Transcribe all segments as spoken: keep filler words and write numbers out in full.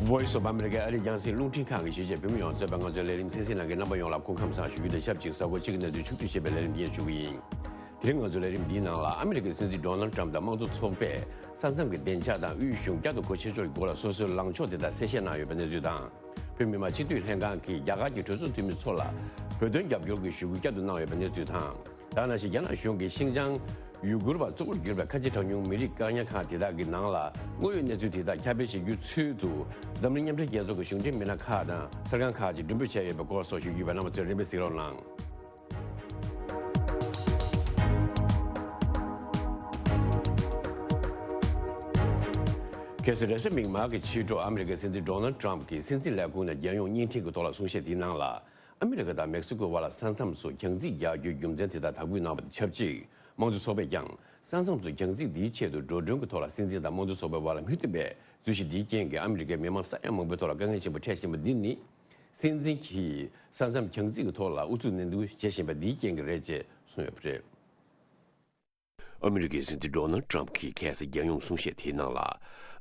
Voice of America ཨ་རིའི་རྒྱང་སྲིང་རླུང་འཕྲིན་ཁང་གི་གཞིས་བྱེས་བོད་མི་ཡོངས་གཙོས་པའི་ང་ཚོའི་ལས་རིམ་གསན་གཟིགས་གནང་མཁན་རྣམ་པ་ཡོངས་ལ་སྐུ་ཁམས་བཟང་ཞུ་རྒྱུ་དང་ཆབས་ཅིག་གཟའ་འཁོར་གཅིག་གི་གནས་ཚུལ་ཕྱོགས་བསྡུས་བྱས་པའི་ལས་རིམ་འདི་ཉིད་ཞུ་གི་ཡིན། དེ་རིང་ང་ཚོའི་ལས་རིམ་འདིའི་ནང་ལ་ཨ་མི་རི་ཀའི་སྲིད་འཛིན་ཌོ་ནལ་ཊམ་དང་དམངས་གཙོ་ཚོགས་པས་ས་མཚམས་ཀྱི་བདེ་འཇགས་དང་དབུས་གཞུང་བསྐྱར་དུ་སྒོ་ཕྱེ་ཕྱོགས་ཀྱི་སྐོར་ལ་སོ་སོའི་ལངས་ཕྱོགས་དེ་དག་གསལ་བཤད་གནང་ཡོད་པའི་གནས་ཚུལ་དང་། བོད་མི་མང་སྤྱི་འཐུས་ལྷན་ཁང་གིས་རྒྱ་གར་གྱི་གྲོས་ཚོགས་འཐུས་མི་ཚོ་ལ་བོད་དོན་རྒྱབ་སྐྱོར་གྱི་ཞུ་སྐུལ་བསྐྱར་དུ་གནང་ཡོད་པའི་གནས་ཚུལ་དང་། ད་ནང་བཞིན་རྒྱ་ནག་གཞུང་གིས་ཤིན་ཅང་ཡུ་གུར་བ་གཙོ་བོར་གྱུར་པའི་ཁ་ཆེ་གྲངས་ཉུང་མི་རིགས་བཀག་ཉར་ཁང་དེ་དག་གི་ནང་ལ་དངོས་ཡོད་གནས་ཚུལ་དེ་དག་ཁྱབ་སྤེལ་བྱེད་རྒྱུའི་ཚུལ་དུ་འཛམ་གླིང་མཉམ་འབྲེལ་རྒྱལ་ཚོགས་ཀྱི་གཞུང་འབྲེལ་མི་སྣ་ཁག་དང་གསར་ཁང་ཁག་ཅིག་མགྲོན་འབོད་བྱས་ཡོད་པའི་སྐོར་སོགས་ཞུ་རྒྱུ་ཡོད་པས། རྣམ་པ་ཚོས་རིམ་པས་གཟིགས་རོགས་གནང་། གལ་སྲིད་རེས་གཟའ་མིག་དམར་གྱི་ཕྱི་དྲོ་ཨ་མི་རི་ཀའི་སྲིད་འཛིན་ཌོ་ནལ་ཊམ་གྱིས་སྲིད་འཛིན་ལས་ཁུངས་ནས་རྒྱལ་ཡོངས་བརྙན་འཕྲིན་གྱི་ཐོག་ལ་གསུང་བཤད་དེའི་ནང་ལ། ཨ་མི་རི་ཀ་དང་མེག་སི་ཀོའི་བར་ལ་ས་མཚམས་སུ་རྒྱང་རྩིས་རྒྱག་རྒྱུའི་རྒྱུ་མཚན་དེ་དག་དག་འབུལ་གནང་བ་དང་ཆབས་ཅིག་དམངས་གཙོ་ཚོགས་པས་ཀྱང་ས་མཚམས་སུ་རྒྱང་རྩིས་འདིའི་ཆེད་དུ་འགྲོ་གྲོན་གྱི་ཐོག་ལ་སྲིད་འཛིན་དང་དམངས་གཙོ་ཚོགས་པའི་བར་ལ་མུ་མཐུད་པའི་རྫུན་གཞི་འདིའི་རྐྱེན་གྱིས་ཨ་མི་རི་ཀའི་མི་མང་ས་ཡ་མང་པོའི་ཐོག་ལ་དཀའ་ངལ་ཆེན་པོ་འཕྲད་བཞིན་པ་འདི་ནི། སྲིད་འཛིན་གྱིས་ས་མཚམས་རྒྱང་རྩིས་ཀྱི་ཐོག་ལ་ཨུ་ཚུགས་ནན་ཏན་བྱེད་བཞིན་པ་འདིའི་རྐྱེན་གྱིས་རེད་ཅེས་གསུངས་ཡོད་པ་རེད། ཨ་མི་རི་ཀའི་སྲིད་འཛིན་ཌོ་ནལ་ཊམ་གྱིས་ཁ་སང་རྒྱལ་ཡོངས་གསུང་བཤད་དེའི་ནང་ལ།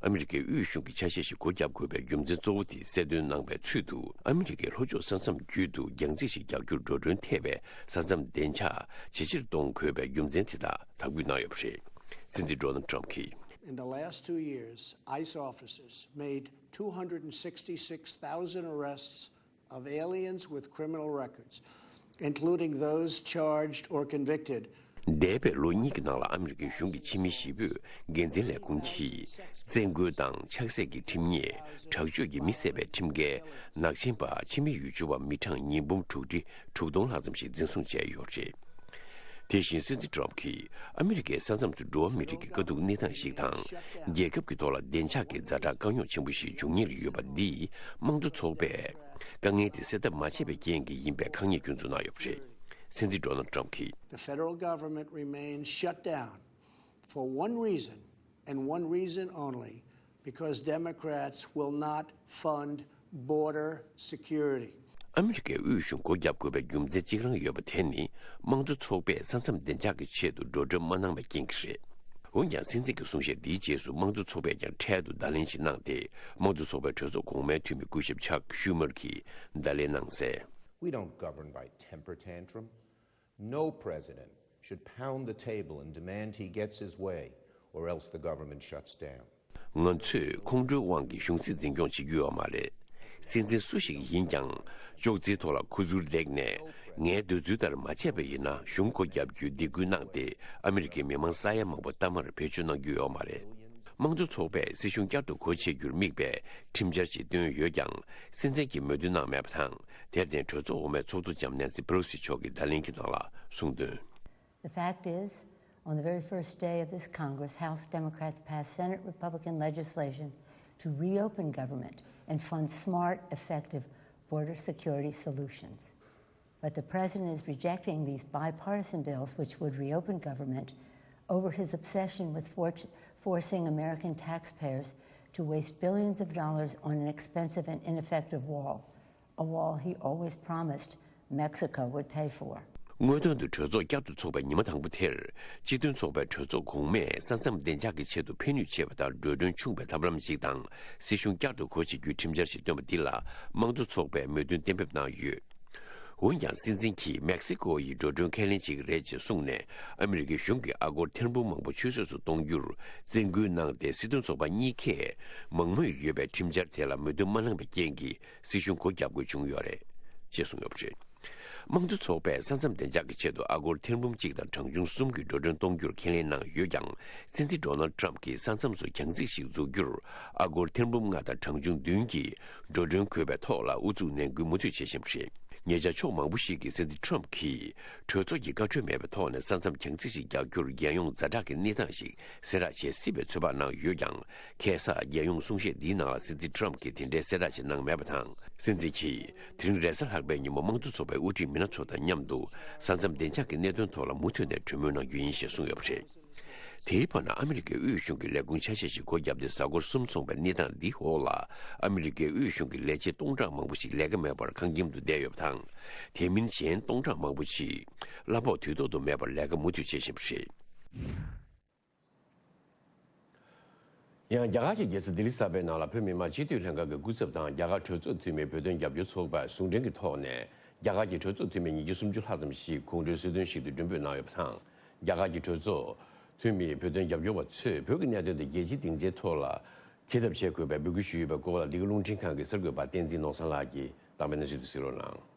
ཨ་མི་རི་ཀའི་དབུས་གཞུང་གི་ཆ་ཤས་ཤིག་སྒོ་བརྒྱབ་དགོས་པའི་རྒྱུ་མཚན་གཙོ་བོ་དེ་གསལ་སྟོན་གནང་བའི་ཚུལ་དུ། ཨ་མི་རི་ཀའི་ལྷོ་ཕྱོགས་ས་མཚམས་བརྒྱུད་དུ་རྒྱང་རྩིས་ཤིག་རྒྱག་རྒྱུར་འགྲོ་གྲོན་ཐེབས་པའི་ས་མཚམས་བདེ་འཇགས་ཇེ་ཆེར་གཏོང་དགོས་པའི་རྒྱུ་མཚན་དེ་དག་དག་འབུལ་གནང་ཡོད་པ་རེད། སྲིད་འཛིན་ཌོ་ནལ་ཊམ་གྱིས། In the last two years, ICE officers made two hundred sixty-six thousand arrests of aliens with criminal records, including those charged or convicted. འདས་པའི་ལོ་གཉིས་ཀྱི་ནང་ལ་ཨ་མི་རི་ཀའི་གཞུང་གི་ཕྱི་མི་བཞི་པོས་འགན་འཛིན་ལས་ཁུངས་ཀྱིས་བཙན་རྒོལ་དང་ཆགས་སྲེད་ཀྱི་ཁྲིམས་ཉེས། དྲག་སྤྱོད་ཀྱིས་མི་བསད་པའི་ཁྲིམས་འགལ། ནག་ཆེན་པ་ཕྱི་མི་ཡུལ་གྱར་བ་མི་གྲངས་ཉིས་འབུམ་དྲུག་ཁྲི་དྲུག་སྟོང་ལྷག་ཙམ་ཞིག་འཛིན་བཟུང་བྱས་ཡོད་རེད། དེ་བཞིན་སྲིད་འཛིན་ཊམ་གྱིས་ཨ་མི་རི་ཀའི་ས་མཚམས་སུ་འགྲོ་བ་མི་རིགས་ཀྱི་དཀའ་སྡུག་གནས་སྟངས་ཤིག་དང་། རྒྱལ་ཁབ་ཀྱི་ཐོག་ལ་བདེ་འཇགས་ཀྱི་ཛ་དྲག་དཀའ་རྙོག་ཆེན་པོ་ཞིག་འབྱུང་ཉེན་ཡོད་པ་འདིས་དམངས་གཙོ་ཚོགས་པས་དཀའ་ངལ་དེ་སེལ་ཐབས་མ་བྱས་པའི་རྐྱེན་གྱིས་ཡིན་པའི་ཁག་ཉེས་སྐྱོན་འཛུགས་གནང་ཡོད་པ་རེད། སྲིད་འཛིན་ཌོ་ནལ་ཊམ་གྱིས། The federal government remains shut down for one reason and one reason only, because Democrats will not fund border security. ཨ་མི་རི་ཀའི་དབུས་གཞུང་སྒོ་བརྒྱབ་དགོས་པའི་རྒྱུ་མཚན་གཅིག་རང་ཡོད་པ་དེ་ནི་དམངས་གཙོ་ཚོགས་པས་ས་མཚམས་བདེ་འཇགས་ཀྱི་ཆེད་དུ་འགྲོ་གྲོན་མ་གནང་བའི་རྐྱེན་གྱིས་རེད། འོན་ཀྱང་སྲིད་འཛིན་གྱི་གསུང་བཤད་འདིའི་རྗེས་སུ་དམངས་གཙོ་ཚོགས་པས་ཀྱང་འཕྲལ་དུ་བརྡ་ལན་ཞིག་གནང་སྟེ། དམངས་གཙོ་ཚོགས་པའི་གྲོས་ཚོགས་གོང་མའི་འཐུས་མི་སྐུ་ཞབས་ཆག་ཤུ་མར་གྱིས་བརྡ་ལན་གནང་གསལ། We don't govern by temper tantrum. No president should pound the table and demand he gets his way, or else the government shuts down. ང་ཚོས་ཁོང་ཁྲོའི་དབང་གིས་གཞུང་སྲིད་འཛིན་སྐྱོང་བྱེད་རྒྱུ་ཡོད་མ་རེད། སྲིད་འཛིན་སུ་ཞིག་ཡིན་ཀྱང་ཅོག་ཙེའི་ཐོག་ལ་ཁུ་ཚུར་བརྡེགས་ནས་ངའི་འདོད་ཚུལ་ལྟར་མ་བྱས་པ་ཡིན་ན་གཞུང་སྒོ་བརྒྱབ་རྒྱུའི་སྡིགས་སྐུལ་གནང་སྟེ་ཨ་མི་རི་ཀའི་མི་མང་ས་ཡ་མང་པོ་གཏའ་མར་བེད་སྤྱོད་གནང་རྒྱུ་ཡོད་མ་རེད། དམངས་གཙོ་ཚོགས་པས་སྲིད་གཞུང་བསྐྱར་དུ་སྒོ་ཕྱེ་རྒྱུར་དམིགས་པའི་ཁྲིམས་འཆར་ཞིག་བཏོན་ཡོད་ཀྱང་སྲིད་འཛིན་གྱིས་མོས་མཐུན་གནང་མེད་པ་དང་། དེར་བརྟེན་གྲོས་ཚོགས་འོག་མའི་ཚོགས་གཙོ་ལྕམ་ནེན་སི་པེ་ལོ་སི་མཆོག་གིས་བརྡ་ལན་གྱི་ནང་ལ་གསུངས་དོན། The fact is, on the very first day of this Congress, House Democrats passed Senate Republican legislation to reopen government and fund smart, effective border security solutions. But the president is rejecting these bipartisan bills, which would reopen government, over his obsession with for-, forcing American taxpayers to waste billions of dollars on an expensive and ineffective wall, a wall he always promised Mexico would pay for. དངོས་དོན་དུ་གྲོས་ཚོགས་བསྐྱར་དུ་འཚོགས་པའི་ཉི་མ་དང་པོ་དེར། སྤྱི་མཐུན་ཚོགས་པའི་གྲོས་ཚོགས་གོང་མས་ས་མཚམས་བདེ་འཇགས་ཀྱི་ཆེད་དུ་ཕན་ནུས་ཆེ་བ་དང་འགྲོ་གྲོན་ཆུང་བའི་ཐབས་ལམ་ཞིག་དང་། སྲིད་གཞུང་བསྐྱར་དུ་སྒོ་ཕྱེ་རྒྱུའི་ཁྲིམས་འཆར་ཞིག་བཏོན་པ་འདི་ལ་དམངས་གཙོ་ཚོགས་པས་མོས་མཐུན་གཏན་འབེབས་གནང་ཡོད། འོན་ཀྱང་སྲིད་འཛིན་གྱིས་མེག་སི་ཀོ་ཡི་འགྲོ་གྲོན་ཁས་ལེན་བྱེད་ཀྱི་རེད་ཅེས་གསུངས་ནས། ཨ་མི་རི་ཀའི་གཞུང་གིས་ཨ་སྒོར་ཐེར་འབུམ་མང་པོ་ཆུད་ཟོས་སུ་གཏོང་རྒྱུར་བཙན་སྐུལ་གནང་སྟེ། སྲིད་དོན་ཚོགས་པ་གཉིས་ཀས་མང་མོས་ཡོད་པའི་ཁྲིམས་འཆར་དེ་ལ་མོས་མཐུན་མ་གནང་བའི་རྐྱེན་གྱིས། སྲིད་གཞུང་སྒོ་བརྒྱབ་དགོས་བྱུང་ཡོད་རེད། ཅེས་གསུངས་ཡོད་པ་རེད། དམངས་གཙོ་ཚོགས་པས་ས་མཚམས་བདེ་འཇགས་ཀྱི་ཆེད་དུ་ཨ་སྒོར་ཐེར་འབུམ་གཅིག་དང་གྲངས་ཆུང་གསུམ་གྱི་འགྲོ་གྲོན་གཏོང་རྒྱུར་ཁས་ལེན་གནང་ཡོད་ཀྱང་། སྲིད་འཛིན་ཌོ་ནལ་ཊམ་གྱིས་ས་མཚམས་སུ་རྒྱང་རྩིས་ཤིག་འཛུགས་རྒྱུར་ཨ་སྒོར་ཐེར་འབུམ་ལྔ་དང་གྲངས་ཆུང་བདུན་གྱི་འགྲོ་གྲོན་དགོས་པའི་ཐོག་ལ་ཨུ་ཚུགས་ནན་སྐུལ་མུ་མཐུད་བྱེད་བཞིན་པ་རེད། ཉེ་ཆར་ཕྱོགས་མང་པོ་ཞིག་གིས་སྲིད་འཛིན་ཊམ་གྱིས་གྲོས་ཚོགས་ཀྱི་བཀའ་འཁྲོལ་མེད་པའི་ཐོག་ནས་ས་མཚམས་རྒྱང་རྩིས་ཤིག་རྒྱག་རྒྱུར་རྒྱལ་ཡོངས་ཛ་དྲག་གི་གནས་སྟངས་ཤིག་གསལ་བསྒྲགས་བྱེད་སྲིད་པའི་ཚོད་དཔག་གནང་ཡོད་ཀྱང་། ཁ་སང་རྒྱལ་ཡོངས་གསུང་བཤད་འདིའི་ནང་ལ་སྲིད་འཛིན་ཊམ་གྱིས་དེ་འདྲའི་གསལ་བསྒྲགས་ཤིག་གནང་མེད་པ་དང་། སྲིད་འཛིན་གྱིས་དེ་རིང་རེས་གཟའ་ལྷག་པའི་ཉིན་མོ་དམངས་གཙོ་ཚོགས་པའི་དབུ་ཁྲིད་མི་སྣ་ཚོ་དང་མཉམ་དུ་ས་མཚམས་བདེ་འཇགས་ཀྱི་གནད་དོན་ཐོག་ལ་མུ་མཐུད་ནས་གྲོས་མོལ་གནང་རྒྱུ་ཡིན་ཞེས་གསུངས་ཡོད་པ་རེད། དེའི་བར་ན་ཨ་མི་རི་ཀའི་དབུས་གཞུང་གི་ལས་ཁུངས་ཆ་ཤས་ཤིག་སྒོ་བརྒྱབ་སྟེ་གཟའ་འཁོར་གསུམ་སོང་བའི་གནས་སྟངས་འདིའི་འོག་ལ། ཨ་མི་རི་ཀའི་དབུས་གཞུང་གི་ལས་བྱེད་སྟོང་ཕྲག་མང་པོ་ཞིག་ལས་ཀ་མེད་པར་ཁང་ཁྱིམ་དུ་བསྡད་ཡོད་པ་དང་། དེ་མིན་གཞན་སྟོང་ཕྲག་མང་པོ་ཞིག་གླ་ཕོགས་དུས་ཐོག་ཏུ་མེད་པར་ལས་ཀ་མུ་མཐུད་བྱེད་བཞིན་པ་རེད། ཡང་རྒྱ་གར་གྱི་རྒྱལ་ས་ལྡི་ལི་གསར་པའི་ནང་ལ་བོད་མི་མང་སྤྱི་འཐུས་ལྷན་ཁང་གི་སྐུ་ཚབ་དང་རྒྱ་གར་གྲོས་ཚོགས་འཐུས་མི་བོད་དོན་རྒྱབ་སྐྱོར་ཚོགས་པས་ཟུང་འབྲེལ་གྱི་ཐོག་ནས་རྒྱ་གར་གྱི་གྲོས་ཚོགས་འཐུས་མི་ཉིས་བརྒྱ་སུམ་ཅུ་ལྷག་ཙམ་ཞིག་གོང་བཀུར་གསོལ་སྟོན་ཞིག་ཏུ་མགྲོན་འབོད་གནང་ཡོད་པ་དང་། རྒྱ་གར་གྱི་གྲོས་ཚོགས་འཐུས་མི་བོད་དོན་རྒྱབ་སྐྱོར་བ་ཚོས་བོད་ཀྱི་གནད་དོན་དེ་རྒྱལ་སྤྱིའི་སྡིངས་ཆའི་ཐོག་ལ་འཁྱེར་ཐབས་བྱེད་དགོས་པའི་འབོད་སྐུལ་ཞུས་ཡོད་པའི་སྐོར་ལ་ལྡི་ལི་རླུང་འཕྲིན་ཁང་གི་གསར་འགོད་པ་བསྟན་འཛིན་ནོར་བཟང་ལགས་ཀྱིས་དང་པའི་གནས་ཚུལ་དུ་གཟིགས་རོགས་གནང་།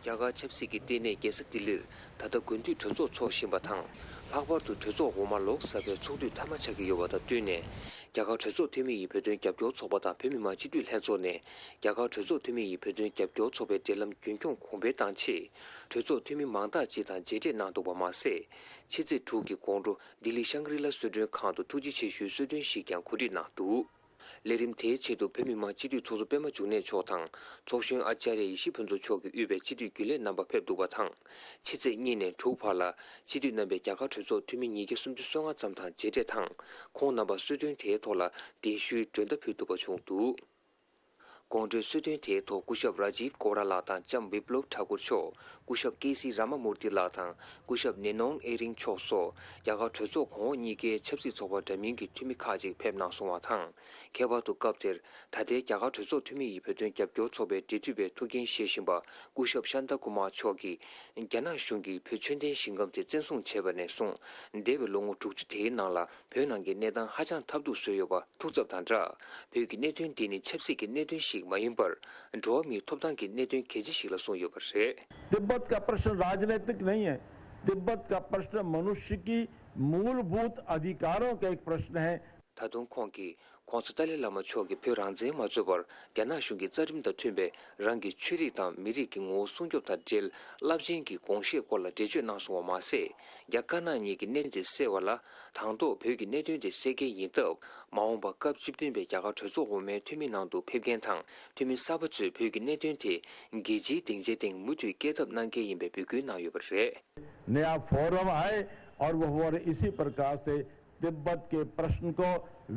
རྒྱ་གར་ཆབ་སྲིད་ཀྱི་ལྟེ་གནས་རྒྱལ་ས་ལྡི་ལིར་ད་ལྟ་དགུན་དུས་གྲོས་ཚོགས་འཚོགས་བཞིན་པ་དང་། ལྷག་པར་དུ་གྲོས་ཚོགས་འོག་མ་ལོ་གསར་པའི་ཚོགས་དུས་མཐའ་མ་ཆགས་ཀྱི་ཡོད་པ་དང་བསྟུན་ནས། རྒྱ་གར་གྲོས་ཚོགས་འཐུས་མི་ཡི་བོད་དོན་རྒྱབ་སྐྱོར་ཚོགས་པ་དང་བོད་མི་མང་སྤྱི་འཐུས་ལྷན་ཚོགས་ནས་རྒྱ་གར་གྲོས་ཚོགས་འཐུས་མི་ཡི་བོད་དོན་རྒྱབ་སྐྱོར་ཚོགས་པའི་འབྲེལ་ལམ་རྒྱུན་འཁྱོངས་གོང་འཕེལ་གཏང་ཆེད། གྲོས་ཚོགས་འཐུས་མི་མང་དག་ཅིག་དང་མཇལ་འཕྲད་གནང་འདུག་པ་མ་ཟད། ཕྱི་ཚེས་དྲུག་གི་དགོང་དྲོ་ལྡི་ལི་ཤང་གྲི་ལ་གསོལ་མགྲོན་ཁང་དུ་ཐུགས་རྗེ་ཆེ་ཞུའི་གསོལ་སྟོན་ཞིག་ཀྱང་གོ་སྒྲིག་གནང་འདུག་ལས་རིམ་དེའི་ཆེད་དུ་བོད་མི་མང་སྤྱི་འཐུས་ཚོགས་གཙོ་པད་མ་འབྱུང་གནས་མཆོག་དང་། ཚོགས་གཞོན་ཨ་ཙརྱ་ཡེ་ཤེས་ཕུན་ཚོགས་མཆོག་གིས་དབུས་པའི་སྤྱི་འཐུས་རྒྱུན་ལས་རྣམ་པ་ཕེབས་འདུག་པ་དང་། ཕྱི་ཚེས་གཉིས་ནས་དྲུག་བར་ལ་སྤྱི་འཐུས་རྣམ་པས་རྒྱ་གར་གྲོས་ཚོགས་འཐུས་མི་ཉིས་བརྒྱ་སུམ་ཅུ་སོ་ལྔ་ཙམ་དང་མཇལ་འཕྲད་དང་། ཁོང་རྣམ་པར་གསོལ་སྟོན་དེའི་ཐོག་ལ་གདན་ཞུའི་མགྲོན་བརྡ་ཕུལ་ཐུབ་པ་བྱུང་འདུག་དགོང་དྲོའི་གསོལ་སྟོན་དེའི་ཐོག་སྐུ་ཞབས་ར་ཇིབ་གོ་ར་ལགས་དང་ལྕམ་བི་པློབ་ཐ་ཀུར་མཆོག་སྐུ་ཞབས་ཀེ་སི་ར་མ་མུར་ཏི་ལགས་དང་སྐུ་ཞབས་ནེ་ནོང་ཨེ་རིང་མཆོག་སོགས་རྒྱ་གར་གྲོས་ཚོགས་གོང་འོག་གཉིས་ཀའི་ཆབ་སྲིད་ཚོགས་པ་འདྲ་མིན་གྱི་འཐུས་མི་ཁག་ཅིག་ཕེབས་གནང་སོང་བ་དང་། ཁྱད་པར་དུ་སྐབས་དེར་ད་ལྟའི་རྒྱ་གར་གྲོས་ཚོགས་འཐུས་མི་ཡི་བོད་དོན་རྒྱབ་སྐྱོར་ཚོགས་པའི་འབྲེལ་མཐུད་པའི་ཐུགས་འགན་བཞེས་བཞིན་པ་སྐུ་ཞབས་ཤཱན་ཏཱ་ཀུ་མར་མཆོག་གིས། རྒྱ་ནག་གཞུང་གིས་བོད་ཆོས་ལྡན་ཞིང་ཁམས་དེ་བཙན་བཟུང་བྱས་པ་ནས་བཟུང་འདས་པའི་ལོ་ངོ་དྲུག་ཅུ་དེའི་ནང་ལ་བོད་ནང་གི་གནས་སྟངས་ཧ་ཅང་ཐབས་སྡུག་བཟོས་ཡོད་པ། ཐུགས་འཚབ་དང་སྦྲགས། བོད་ཀྱི་གནད་དོན་འདི་ནི་ཆབ་སྲིད་ཀྱི་གནད་དོན་ཞིག་མ་ཡིན་པར། འགྲོ་བ་མིའི་ཐོབ་ཐང་གི་གནད་དོན་གལ་ཆེ་ཞིག་ལ་གསུངས་ཡོད་པ་རེད། तिब्बत का प्रश्न राजनीतिक नहीं है। तिब्बत का प्रश्न मनुष्य की मूलभूत अधिकारों का एक प्रश्न है। ད་དུང་ཁོང་གིས་༧གོང་ས་ཏཱ་ལའི་བླ་མ་མཆོག་གིས་བོད་རང་བཙན་མ་རྩོད་པར་རྒྱ་ནག་གཞུང་གི་རྩ་ཁྲིམས་དང་མཐུན་པའི་རང་གི་ཆོས་རིག་དང་མི་རིགས་ཀྱི་ངོ་བོ་སྲུང་སྐྱོབ་དང་འབྲེལ་རླབས་ཆེན་གྱི་དགོངས་བཞེད་སྐོར་ལ་འགྲེལ་བརྗོད་གནང་སོང་བ་མ་ཟད། རྒྱ་དཀར་ནག་གཉིས་ཀྱི་གནད་དོན་དེ་སེལ་བ་ལ། དང་ཐོག་བོད་ཀྱི་གནད་དོན་དེ་སེལ་གལ་ཡིན་སྟབས། མ་འོངས་པ་སྐབས་བཅུ་བདུན་པའི་རྒྱ་གར་གྲོས་ཚོགས་འོག་མའི་འཐུས་མི་ནང་དུ་ཕེབས་མཁན་དང་འཐུས་མི་གསར་པ་ཚོས་བོད་ཀྱི་གནད་དོན་དེ་རྒྱལ་སྤྱིའི་སྡིངས་ཆའི་སྟེང་མུ་མཐུད་སྐྱེལ་ཐབས་གནང་གལ་ཡིན་པའི་འབོད་སྐུལ་གནང་ཡོད་པ་རེད། नया फोरम आए और वो फोरम इसी प्रकार से तिब्बत के प्रश्न को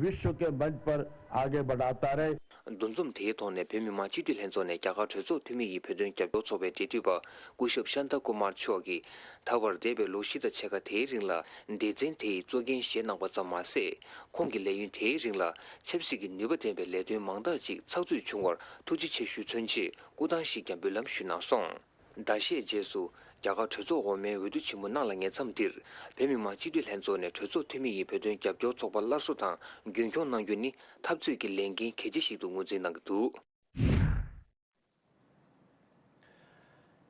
विश्व के मंच पर आगे बढ़ाता रहे। འདུ་འཛོམས་དེའི་ཐོག་ནས་བོད་མི་མང་སྤྱི་འཐུས་ལྷན་ཚོགས་ནས་རྒྱ་གར་གྲོས་ཚོགས་འཐུས་མི་ཡི་བོད་དོན་རྒྱབ་སྐྱོར་ཚོགས་པའི་འབྲེལ་མཐུད་པ་སྐུ་ཞབས་ཤཱན་ཏཱ་ཀུ་མར་མཆོག་གིས། ད་བར་འདས་པའི་ལོ་བཞི་དང་ཕྱེད་ཀ་དེའི་རིང་ལ་སྡེ་ཚན་དེ་ཡི་གཙོ་འགན་བཞེས་གནང་པ་ཙམ་མ་ཟད། ཁོང་གི་ལས་ཡུན་དེའི་རིང་ལ་ཆབ་སྲིད་ཀྱི་ནུས་པ་ལྡན་པའི་ལས་དོན་མང་དག་ཅིག་ཚགས་ཚུད་བྱུང་བར་ཐུགས་རྗེ་ཆེ་ཞུ་མཚོན་ཆེད་སྐུ་ཐང་ཞིག་ཀྱང་འབུལ་ལམ་ཞུས་གནང་སོང་། ཟླ་ཤས་རྗེས་སུ་རྒྱ་གར་གྲོས་ཚོགས་འོག་མའི་འོས་བསྡུ་ཆེན་མོ་གནང་ལ་ཉེ་མཚམས་འདིར་བོད་མི་མང་སྤྱི་འཐུས་ལྷན་ཚོགས་ནས་གྲོས་ཚོགས་འཐུས་མི་ཡི་བོད་དོན་རྒྱབ་སྐྱོར་ཚོགས་པ་སླར་གསོ་དང་རྒྱུན་འཁྱོངས་གནང་རྒྱུ་ནི་འཐབ་རྩོད་ཀྱི་ལས་འགན་གལ་ཆེ་ཞིག་ཏུ་ངོས་འཛིན་གནང་གི་འདུག་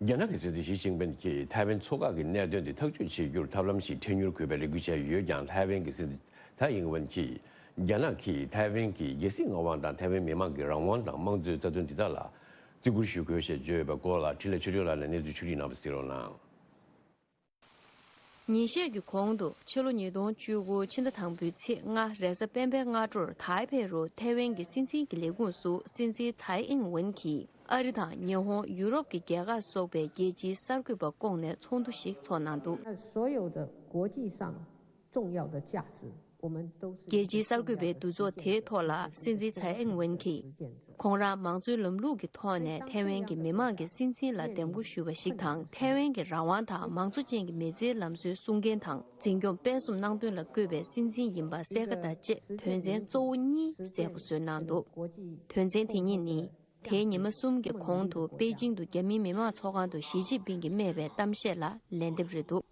རྒྱ་ནག་གི་སྲིད་འཛིན་ཞི་ཅིན་ཕིན་གྱིས་ཐའེ་ཝན་མཚོ་འགག་གི་གནད་དོན་དེ་ཐག་གཅོད་བྱེད་རྒྱུར་ཐབས་ལམ་ཞིག་འཕྲད་མྱུར་དགོས་པའི་རེ་སྐུལ་བྱས་ཡོད་ཀྱང་། ཐའེ་ཝན་གྱི་སྲིད་འཛིན་ཚའེ་ཨིང་ཝེན་གྱིས། རྒྱ་ནག་གིས་ཐའེ་ཝན་གྱི་རྒྱལ་སྲིད་མངའ་དབང་དང་ཐའེ་ཝན་མི་དམངས་ཀྱི་རང་དབང་དང་དམངས་གཙོའི་རྩ་དོན་དེ་དག་ལ་བརྩི་བཀུར་ཞུ་དགོས་ཞེས་བརྗོད་ཡོད་པའི་སྐོར་ལ་འཕྲིན་ལས་ཆོས་སྒྲོན་ལགས་ནས་གནས་ཚུལ་ཕྱོགས་སྒྲིག་གནང་བ་གཟིགས་རོགས་གནང་། ཉིན་ཤས་ཀྱི་གོང་དུ་ཕྱི་ལོ་ཉིས་སྟོང་བཅུ་དགུ་ཕྱི་ཟླ་དང་པོའི་ཚེས་ལྔ་རེས་གཟའ་སྤེན་པའི་སྔ་དྲོར་ཐའེ་པེ་རུ་ཐའེ་ཝན་གྱི་སྲིད་འཛིན་གྱི་ལས་ཁུངས་སུ་སྲིད་འཛིན་ཚའེ་ཨིང་ཝེན་གྱིས་ཨ་རི་དང་ཉི་ཧོང་། ཡུ་རོབ་ཀྱི་རྒྱལ་ཁབ་སོགས་པའི་རྒྱལ་སྤྱིའི་གསར་འགོད་པ་བསྐོངས་ནས་ཚོགས་འདུ་ཞིག་ཚོགས་གནང་འདུག 所有的国际上重要的价值 རྒྱལ་སྤྱིའི་གསར་འགོད་པའི་འདུ་ཚོགས་དེའི་ཐོག་ལ་སྲིད་འཛིན་ཚའེ་ཨིང་ཝེན་གྱིས། ཁོང་རང་མང་གཙོའི་ལམ་ལུགས་ཀྱི་ཐོག་ནས་ཐའེ་ཝན་གྱི་མི་དམངས་ཀྱི་སྲིད་འཛིན་ལ་འདེམས་བསྐོ་ཞུས་པ་ཞིག་དང་། ཐའེ་ཝན་གྱི་རང་དབང་དང་མང་གཙོ་ཅན་གྱི་མི་ཚེའི་ལམ་སྲོལ་སྲུང་མཁན་དང་འཛིན་སྐྱོང་སྤེལ་གསུམ་གནང་དོན་ལ་བཀོད་པའི་སྲིད་འཛིན་ཡིན་པ་གསལ་ཁ་དང་བཅས། དོན་ཚན་གཙོ་བོ་གཉིས་གསལ་པོ་བཟོས་གནང་འདུག་དོན་ཚན་དེ་གཉིས་ནི། དེའི་ཉི་མ་གསུམ་གྱི་གོང་དུ་པེ་ཅིང་དུ་རྒྱ་མིའི་མི་དམངས་ཚོགས་ཁང་དུ་ཞི་ཅིན་ཕིང་གིས་སྨྲས་པའི་གཏམ་བཤད་ལ་ལན་འདེབས་རེད་འདུག་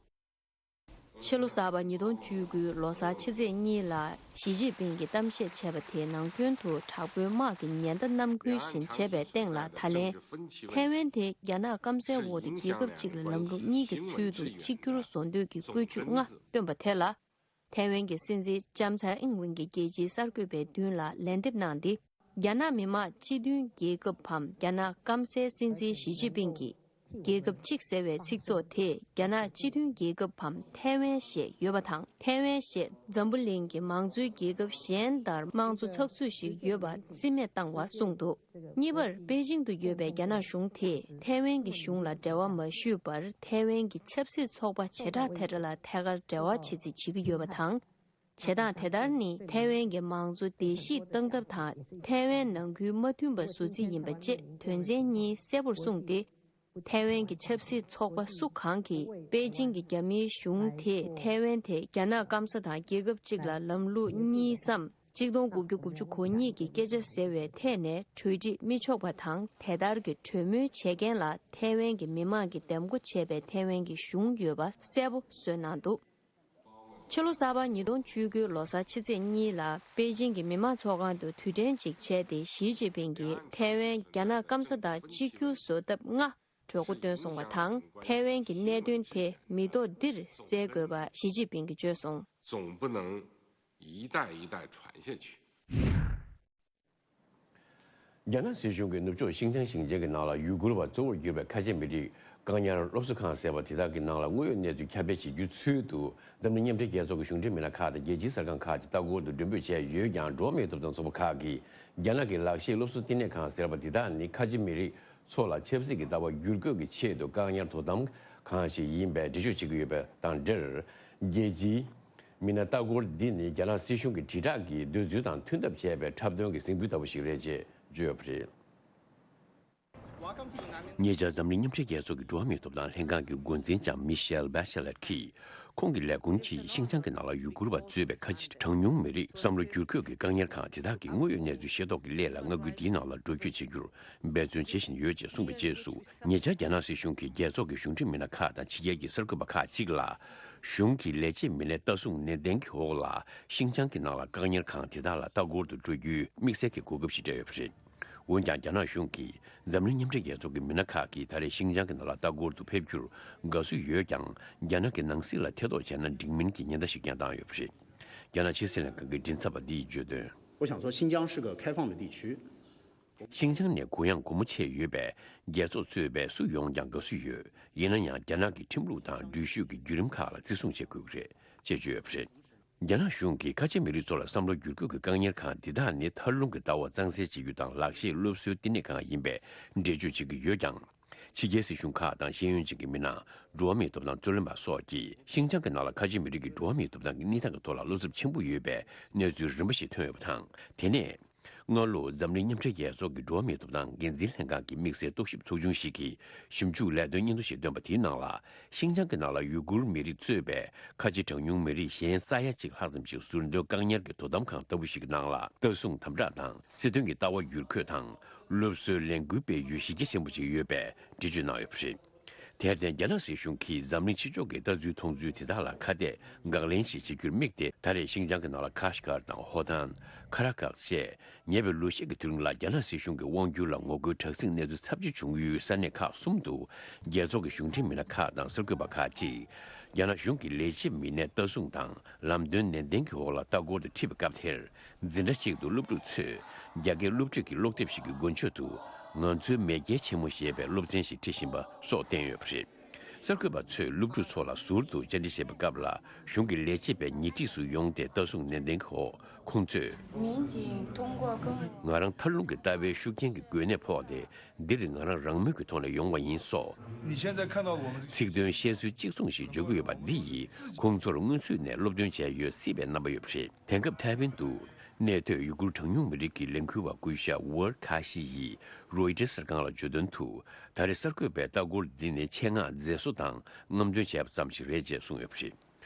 ཕྱི་ལོ་གསར་པ་ཉིས་སྟོང་བཅུ་དགུའི་ལོ་གསར་ཕྱི་ཚེས་གཉིས་ལ་ཞི་ཅིན་ཕིང་གིས་གཏམ་བཤད་བྱས་པ་དེའི་ནང་དོན་དུ། དྲག་པོའི་དམག་གི་ཉེན་བརྡ་གནམ་རྒྱུན་བཞིན་བྱས་པའི་སྟེང་ལ། ད་ལན་ཐའེ་ཝན་དེ་རྒྱ་ནག་སྐམ་སའི་འོག་ཏུ་རྒྱལ་ཁབ་གཅིག་ལ་ལམ་ལུགས་གཉིས་ཀྱི་ཚུལ་དུ་གཅིག་གྱུར་བཟོ་འདོད་ཀྱི་བཀོད་ཇུས་ལྔ་བཏོན་པ་དེ་ལ། ཐའེ་ཝན་གྱི་སྲིད་འཛིན་ལྕམ་ཚའེ་ཨིང་ཝེན་གྱིས་རྒྱལ་སྤྱིའི་གསར་འགོད་པའི་མདུན་ལ་ལན་འདེབས་གནང་སྟེ། རྒྱ་ནག་མི་དམངས་སྤྱི་མཐུན་རྒྱལ་ཁབ་བམ། རྒྱ་ནག་སྐམ་སའི་སྲིད་འཛིན་ཞི་ཅིན་ཕིང་གིས། རྒྱལ་ཁབ་གཅིག་ཟེར་བའི་ཚིག་ཚོགས་དེས་རྒྱ་ནག་སྤྱི་མཐུན་རྒྱལ་ཁབ་བམ་ཐའེ་ཝན་ཞེས་ཡོད་པ་དང་། ཐའེ་ཝན་ཞེས་འཛམ་བུ་གླིང་གི་མང་གཙོའི་རྒྱལ་ཁབ་གཞན་ལྟར་དམངས་གཙོ་ཚགས་ཚུད་ཞིག་ཡོད་པ་རྩིས་མེད་བཏང་བ་གསུངས་འདུག་གཉིས་པར། པེ་ཅིང་དུ་ཡོད་པའི་རྒྱ་ནག་གཞུང་དེས་ཐའེ་ཝན་གྱི་གཞུང་ལ་འབྲེལ་བ་མ་ཞུས་པར། ཐའེ་ཝན་གྱི་ཆབ་སྲིད་ཚོགས་པ་བྱེ་བྲག་དེ་འདྲ་ལ་ཐད་ཀར་འབྲེལ་བ་བྱེད་རྩིས་བྱེད་ཀྱི་ཡོད་པ་དང་། བྱེད་སྟངས་དེ་ལྟར་ནི་ཐའེ་ཝན་གྱི་མང་གཙོ་བརྡལ་བཤིག་བཏང་ཐབས་དང་། ཐའེ་ཝན་ནང་ཁུལ་མ་མཐུན་པ་བཟོ་རྩིས་ཡིན་པ་བཅས་དོན་ཚན་གཉིས་གསལ་པོར་གསུངས་ཏེ། ཐའེ་ཝན་གྱི་ཆབ་སྲིད་ཚོགས་པ་སུ་གང་གིས་པེ་ཅིང་གི་རྒྱ་མིའི་གཞུང་དེས་ཐའེ་ཝན་དེ་རྒྱ་ནག་སྐམ་ས་དང་རྒྱལ་ཁབ་གཅིག་ལ་ལམ་ལུགས་གཉིས་སམ་གཅིག་སྟོང་དགུ་བརྒྱ་དགུ་བཅུ་གོ་གཉིས་ཀྱི་སྐད་ཆ་ཟེར་བའི་ཐད་ནས་གྲོས་འགྲིག་མི་ཆོག་པ་དང་། དེ་ལྟར་གྱི་གྲོས་མོལ་བྱེད་མཁན་ལ་ཐའེ་ཝན་གྱི་མི་མང་གིས་འདེམས་བསྐོ་བྱས་པའི་ཐའེ་ཝན་གྱི་གཞུང་ཡོད་པ་གསལ་པོ་བཟོས་གནང་འདུག་ཕྱི་ལོ་གསར་པ་ཉིས་སྟོང་བཅུ་དགུ་ལོ་གསར་ཕྱི་ཚེས་གཉིས་ལ་པེ་ཅིང་གི་མི་དམངས་ཚོགས་ཁང་དུ་དུས་དྲན་ཅིག་བྱས་ཏེ། ཞི་ཅིན་ཕིང་གིས་ཐའེ་ཝན་རྒྱ་ནག་སྐམ་ས་དང་གཅིག་གྱུར་བཟོ་ཐབས་ལྔ་གྲོས་འགོ་བཏོན་སོང་བ་དང་། ཐའེ་ཝན་གྱི་གནད་དོན་དེ་མི་ཐོག་འདིར་སེལ་དགོས་པ་ཞི་ཅིན་ཕིང་གིས་བརྗོད་སོང་། 总不能一代一代传下去。 རྒྱ་ནག་སྲིད་གཞུང་གིས་ནུབ་ཕྱོགས་ཤིན་ཅང་ཞིང་ཆེན་གྱི་ནང་ལ་ཡུ་གུར་བ་གཙོ་བོར་གྱུར་པའི་ཁ་ཆེ་མི་རིགས་བཀག་ཉར་སློབ་གསོ་ཁང་ཟེར་བ་དེ་དག་གི་ནང་ལ་དངོས་ཡོད་གནས་ཚུལ་ཁྱབ་སྤེལ་བྱེད་རྒྱུའི་ཚུལ་དུ། འཛམ་གླིང་མཉམ་འབྲེལ་རྒྱལ་ཚོགས་ཀྱི་གཞུང་འབྲེལ་མི་སྣ་ཁག་དང་རྒྱལ་སྤྱིའི་གསར་ཁང་ཁག་ཅིག་ལྟ་སྐོར་དུ་མགྲོན་འབོད་བྱས་ཡོད་ཀྱང་། འགྲོ་བ་མིའི་ཐོབ་ཐང་ཚོགས་པ་ཁག་གིས་རྒྱ་ནག་གི་ལག་ཤེས་སློབ་གསོ་བསྟི་གནས་ཁང་ཟེར་བ་དེ་དག་ནི་ཁ་ཆེ་མི་རིགས་ཚོ་ལ་ཆབ་སྲིད་ཀྱི་ལྟ་བ་བསྒྱུར་བཀོད་ཀྱི་ཆེད་དུ་བཀག་ཉར་དོ་དམ་ཁང་ཞིག་ཡིན་པའི་འགྲེལ་བརྗོད་བྱེད་ཀྱི་ཡོད་པ་དང་འབྲེལ། རྒྱལ་སྤྱིའི་མི་སྣ་ལྟ་སྐོར་འདི་ནི་རྒྱ་ནག་སྲིད་གཞུང་གི་དྲིལ་བསྒྲགས་ཀྱི་འདོད་ཚུལ་དང་མཐུན་ཐབས་བྱས་པའི་འཁྲབ་སྟོན་གྱི་གཟིགས་འབུལ་ལྟ་བུ་ཞིག་རེད་ཅེས་བརྗོད་ཡོད་པ་རེད། ཉེ་ཆར་འཛམ་གླིང་མཉམ་འབྲེལ་རྒྱལ་ཚོགས་ཀྱི་འགྲོ་བ་མིའི་ཐོབ་ཐང་ལྷན་ཁང་གི་འགོ་འཛིན་ལྕམ་མི་ཤེལ་བྷ་ཤ་ལེད་ཀྱིས། ཁོང་གི་ལས་ཁུངས་ཀྱིས་ཤིན་ཅང་གི་ནང་ལ་ཡུ་གུར་བ་གཙོས་པའི་ཁ་ཆེ་གྲངས་ཉུང་མི་རིགས་བསམ་བློ་བསྒྱུར་བཀོད་ཀྱི་བཀག་ཉར་ཁང་དེ་དག་གི་དངོས་ཡོད་གནས་ཚུལ་ཤེས་རྟོགས་ཀྱི་སླད་ལ། མངའ་ཁུལ་དེའི་ནང་ལ་འགྲོ་སྐྱོད་བྱེད་རྒྱུར་འབད་བརྩོན་བྱེད་བཞིན་ཡོད་ཅེས་གསུངས་པའི་རྗེས་སུ། ཉེ་ཆར་རྒྱ་ནག་སྲིད་གཞུང་གིས་རྒྱལ་ཚོགས་ཀྱི་གཞུང་འབྲེལ་མི་སྣ་ཁག་དང་ཕྱི་རྒྱལ་གྱི་གསར་འགོད་པ་ཁག་ཅིག་ལ། གཞུང་གི་ལས་བྱེད་མི་སྣའི་ལྟ་སྲུང་ནན་ཏན་གྱི་འོག་ལ་ཤིན་ཅང་གི་ནང་ལ་བཀག་ཉར་ཁང་དེ་དག་ལ་ལྟ་སྐོར་དུ་འགྲོ་རྒྱུའི་དམིགས་བསལ་གྱི་གོ་སྐབས་ཤིག་སྤྲད་ཡོད་པ་རེད། འོན་ཀྱང་། རྒྱ་ནག་གཞུང་གིས་འཛམ་གླིང་མཉམ་འབྲེལ་རྒྱལ་ཚོགས་ཀྱི་མི་སྣ་ཁག་གིས་ད་རེས་ཤིན་ཅང་གི་ནང་ལ་ལྟ་སྐོར་དུ་ཕེབས་རྒྱུར་དགའ་བསུ་ཡོད་ཀྱང་། རྒྱ་ནག་གི་ནང་སྲིད་ལ་ཐེ་གཏོགས་བྱས་ན་འགྲིག་མིན་གྱི་ཉེན་བརྡ་ཞིག་ཀྱང་བཏང་ཡོད་པ་རེད། རྒྱ་ནག་ཕྱི་སྲིད་ལྷན་ཁང་གི་མགྲིན་ཚབ་པ་འདིས་བརྗོད་དོན། 我想说，新疆是个开放的地区。 ཤིན་ཅང་ནི་གུ་ཡངས་སྒོ་མོ་ཕྱེ་ཡོད་པས། རྒྱལ་ཚོགས་གཙོས་པའི་སུ་ཡོང་ཀྱང་དགའ་བསུ་ཡོད། ཡིན་ན་ཡང་། རྒྱ་ནག་གི་ཁྲིམས་ལུགས་དང་འགྲུལ་བཞུད་ཀྱི་བརྒྱུད་རིམ་ཁག་ལ་བརྩི་སྲུང་བྱེད་དགོས་ཀྱི་རེད་ཅེས་བརྗོད་ཡོད་པ་རེད། རྒྱ་ནག་གཞུང་གིས་ཁ་ཆེ་མི་རིགས་ཚོ་ལ་བསམ་བློ་བསྒྱུར་བཀོད་ཀྱི་བཀག་ཉར་ཁང་འདི་དག་ནི་མཐར་ལྷུང་གི་ལྟ་བ་གཙང་སེལ་བྱེད་རྒྱུ་དང་། ལག་ཤེས་སློབ་གསོའི་བསྟི་གནས་ཁང་ཡིན་པའི་འགྲེལ་བརྗོད་བྱེད་ཀྱི་ཡོད་ཀྱང་། ཕྱི་རྒྱལ་སྲིད་གཞུང་ཁག་དང་ཤེས་ཡོན་ཅན་གྱི་མི་སྣ། འགྲོ་བ་མིའི་ཐོབ་ཐང་རྩོད་ལེན་པ་སོགས་ཀྱིས་ཤིན་ཅང་གི་ནང་ལ་ཁ་ཆེ་མི་རིགས་ཀྱི་འགྲོ་བ་མིའི་ཐོབ་ཐང་གི་གནས་སྟངས་ཀྱི་ཐོག་ལ་བློ་འཚབ་ཆེན་པོ་ཡོད་པའི་གནས་ཚུལ་རིམ་པ་ཞིག་ཐོན་ཡོད་པ་དང་། དེ་ནས། སྔ་ལོ། འཛམ་གླིང་མཉམ་འབྲེལ་རྒྱལ་ཚོགས་ཀྱི་འགྲོ་བ་མིའི་ཐོབ་ཐང་འགན་འཛིན་ལྷན་ཁང་གི་དམིགས་བསལ་རྟོག་ཞིབ་ཚོགས་ཆུང་ཞིག་གིས་ཞིབ་འཇུག་ལས་དོན་སྙན་ཐོ་ཞིག་བཏོན་པ་དེའི་ནང་ལ། ཤིན་ཅང་གི་ནང་ལ་ཡུ་གུར་མི་རིགས་གཙོས་པའི་ཁ་ཆེ་གྲངས་ཉུང་མི་རིགས་གཞན་ས་ཡ་གཅིག་ལྷག་ཙམ་ཞིག་ཟུར་འདོན་བཀག་ཉར་གྱི་དོ་དམ་ཁང་ལྟ་བུ་ཞིག་གི་ནང་ལ་ལྟ་སྲུང་དམ་དྲག་དང་། སྲིད་དོན་གྱི་ལྟ་བ་བསྒྱུར་བཀོད་དང་། སློབ་གསོའི་ལས་འགུལ་སྤེལ་ཡུལ་གཞི་རྒྱ་ཆེན་པོ་ཞིག་ཡོད་པའི་འགྲེལ་བརྗོད་གནང་ཡོད་པ་རེད། དེར་བརྟེན། རྒྱ་ནག་སྲིད་གཞུང་གིས་འཛམ་གླིང་ཕྱི་ཕྱོགས་ཀྱི་ལྟ་ཚུལ་མཐོང་ཚུལ་དེ་དག་ལ་ཁ་གཏད་དགག་ལན་ཞིག་བྱེད་རྒྱུར་དམིགས་ཏེ། ད་རེས་ཤིན་ཅང་གི་ནང་ལ་ཁ་ཤ་ཀར་དང་ཧོ་ཐན། ཁ་ར་ཀག་བཅས། ཉེ་བའི་ལོ་ཤས་ཀྱི་དུས་རིང་ལ་རྒྱ་ནག་སྲིད་གཞུང་གི་དབང་སྒྱུར་ལ་ངོ་རྒོལ་དྲག་ཟིང་གནས་ཚུལ་ཚབས་ཆེ་བྱུང་ཡུལ་ས་གནས་ཁག་གསུམ་དུ། རྒྱལ་ཚོགས་ཀྱི་གཞུང་འབྲེལ་མི་སྣ་ཁག་དང་གསར་འགོད་པ་ཁག་ཅིག་རྒྱ་ནག་གཞུང་གི་ལས་བྱེད་མི་སྣའི་ལྟ་སྲུང་དང་ལམ་སྟོན་ནན་ཏན་གྱི་འོག་ལ་ལྟ་སྐོར་དུ་ཁྲིད་པའི་སྐབས་དེར། འཛིན་གྲྭ་གཅིག་ཏུ་སློབ་ཕྲུག་ཚོས་རྒྱ་སྐད་སློབ་ཁྲིད་ཀྱི་སློབ་དེབ་ཞིག་གི་མགོ་མཇུག་ཏུ། ང་ཚོའི་མེས་རྒྱལ་ཆེན་མོ་ཞེས་པའི་སློབ་ཚན་ཞིག་ཁྲིད་བཞིན་པ་སོགས་བསྟན་ཡོད་པ་རེད། གསར་འགོད་པ་ཚོས་སློབ་ཕྲུག་ཚོ་ལ་ཟུར་དུ་བཅར་འདྲི་བྱེད་པའི་སྐབས་ལ། གཞུང་གི་ལས་བྱེད་པས་ཉེ་འཁྲིས་སུ་ཡོང་སྟེ་ལྟ་སྲུང་ནན་ཏན་གྱི་འོག་ཁོང་ཚོས། 民警通过更 ང་རང་མཐར་ལྷུང་གི་ལྟ་བའི་ཤུགས་རྐྱེན་གྱི་འགོས་ནད་ཕོག་སྟེ། འདིར་ང་རང་རང་མོས་ཀྱི་ཐོག་ནས་ཡོང་བ་ཡིན་སོགས། 你现在看到我们这个 ཚིག་དོན་བཤད་ཚུལ་གཅིག་མཚུངས་ཤིག་བརྗོད་ཀྱི་ཡོད་པ་འདི་ཡིས། ཁོང་ཚོར་སྔོན་ཚུད་ནས་སློབ་སྟོན་བྱས་ཡོད་སྲིད་པའི་རྣམ་པ་ཡོད་པ་རེད། དེང་སྐབས་ཐའེ་ཝན་དུ་གནས་སྡོད་ཡུ་གུར་གྲངས་ཉུང་མི་རིགས་ཀྱི་ལས་འགུལ་བ་སྐུ་ཞབས་ཝར་ཁ་ཤི་ཡིས་རོའི་ཊར་གསར་ཁང་ལ་བརྗོད་དོན་དུ། ད་རེས་གསར་འགོད་པའི་ལྟ་སྐོར་འདི་ནི་ཆེད་མངགས་མཛེས་བཟོ་དང་རྔམ་སྟོན་བྱས་པ་ཙམ་ཞིག་རེད་ཅེས་གསུངས་ཡོད་པ་རེད།